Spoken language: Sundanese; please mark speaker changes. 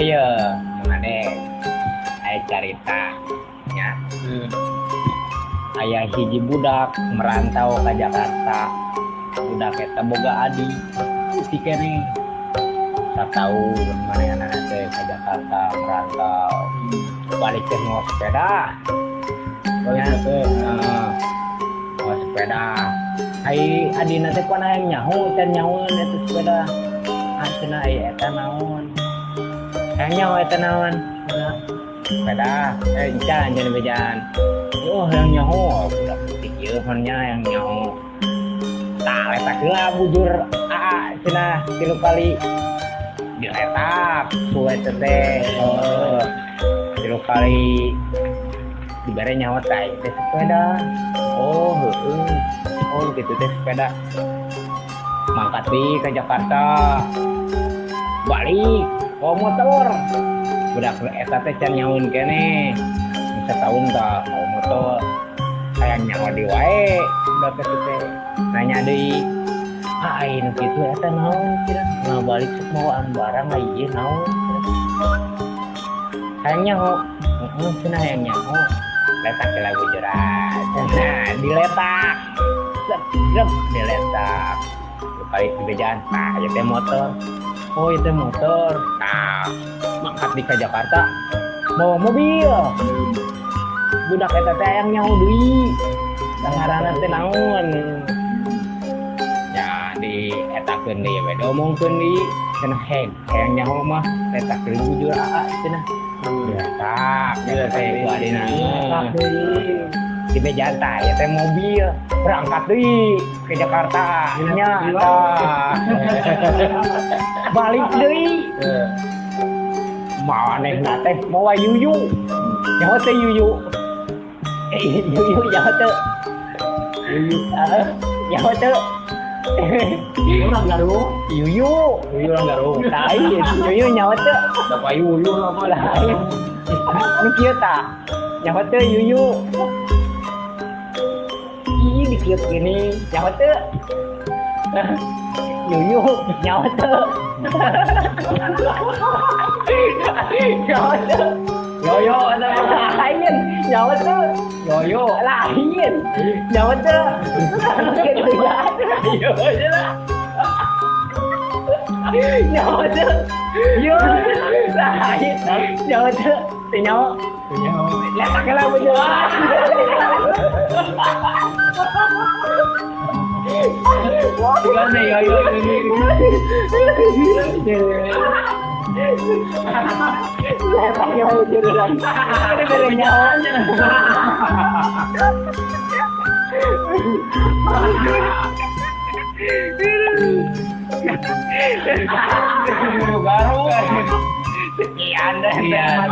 Speaker 1: Ayo, mangane aya carita nya. Aya hiji budak merantau ke Jakarta. Budak eta boga adi leutik keneh. Sataun manehna teh ka Jakarta merantau. Balik teh mawa sepeda.
Speaker 2: Balik teh.
Speaker 1: Heeh. Mawa sepeda. Ai adina teh pan hayang nyaho can nyahoeun eta sepeda. Ah cenah ai eta naon? Hayang nyaho eta naon? Sepeda. Eh can can bejaan. Oh hayang nyaho budak leutik ieu mah nya hayang nyaho. Tah letak heula bujur aa cenah 3 kali. Diletak ku eta teh. Heeh. 3 kali dibere nyaho teh teh sepeda. Oh heueuh. Oh gitu teh sepeda. Mangkat deui ka Jakarta. Balik bawa motor. Budak eta teh can nyahoeun keneh. Sataun tah bawa motor. Hayang nyaho deui wae budak eta teh. Nanya deui. Ah ai nu kitu eta naon cenah? Nah balik sok mawaan barang ai ieu naon cenah. Hayang nyaho. Heeh cenah hayang nyaho. Letak heula bujuran. Cenah diletak. Zep zep diletak. Kali dibejaan, tah ieu teh motor. Oh ieu teh motor. Tah mangkat di ka Jakarta bawa mobil. Budak eta teh hayang nyaho deui. Ngaranna teh naon? Ya di etakeun deui we diomongkeun deui. Cenah heg hayang nyaho mah letak deui bujur aa cenah. Diletak eta teh ku adina.
Speaker 2: Letak deui.
Speaker 1: Di bejaan tah ieu teh mobil berangkat deui ke Jakarta nya tah. Balik deui. Manehna teh mawa yuyu. Nyaho teh yuyu. Yuyu nyaho teh.
Speaker 2: Yuyu.
Speaker 1: Heeh, nyaho teh.
Speaker 2: Urang Garung.
Speaker 1: Yuyu.
Speaker 2: Yuyu urang Garung.
Speaker 1: Lain, yuyu nyaho teh.
Speaker 2: Da yuyu apa
Speaker 1: lain. Nu kieu tah. Nyaho teh yuyu. Ih, dikieu gini, nyaho teh. Yuyu nyaho teh. Nyaho teh.
Speaker 2: Yoyo eta mah.
Speaker 1: Lain, nyaho teh.
Speaker 2: Yoyo.
Speaker 1: Lain. Nyaho teh. Kitu ya.
Speaker 2: Yo lah.
Speaker 1: Nyaho teh. Yo. Lain. Nyaho teh. Teu nyaho.
Speaker 2: Teu nyaho.
Speaker 1: Letak heula bujur.
Speaker 2: Bukan nih, yoyo ini.
Speaker 1: Letak heula bujur urang. Ini bere nyaho.
Speaker 2: Baru.
Speaker 1: Sekian dah.
Speaker 2: Sekian.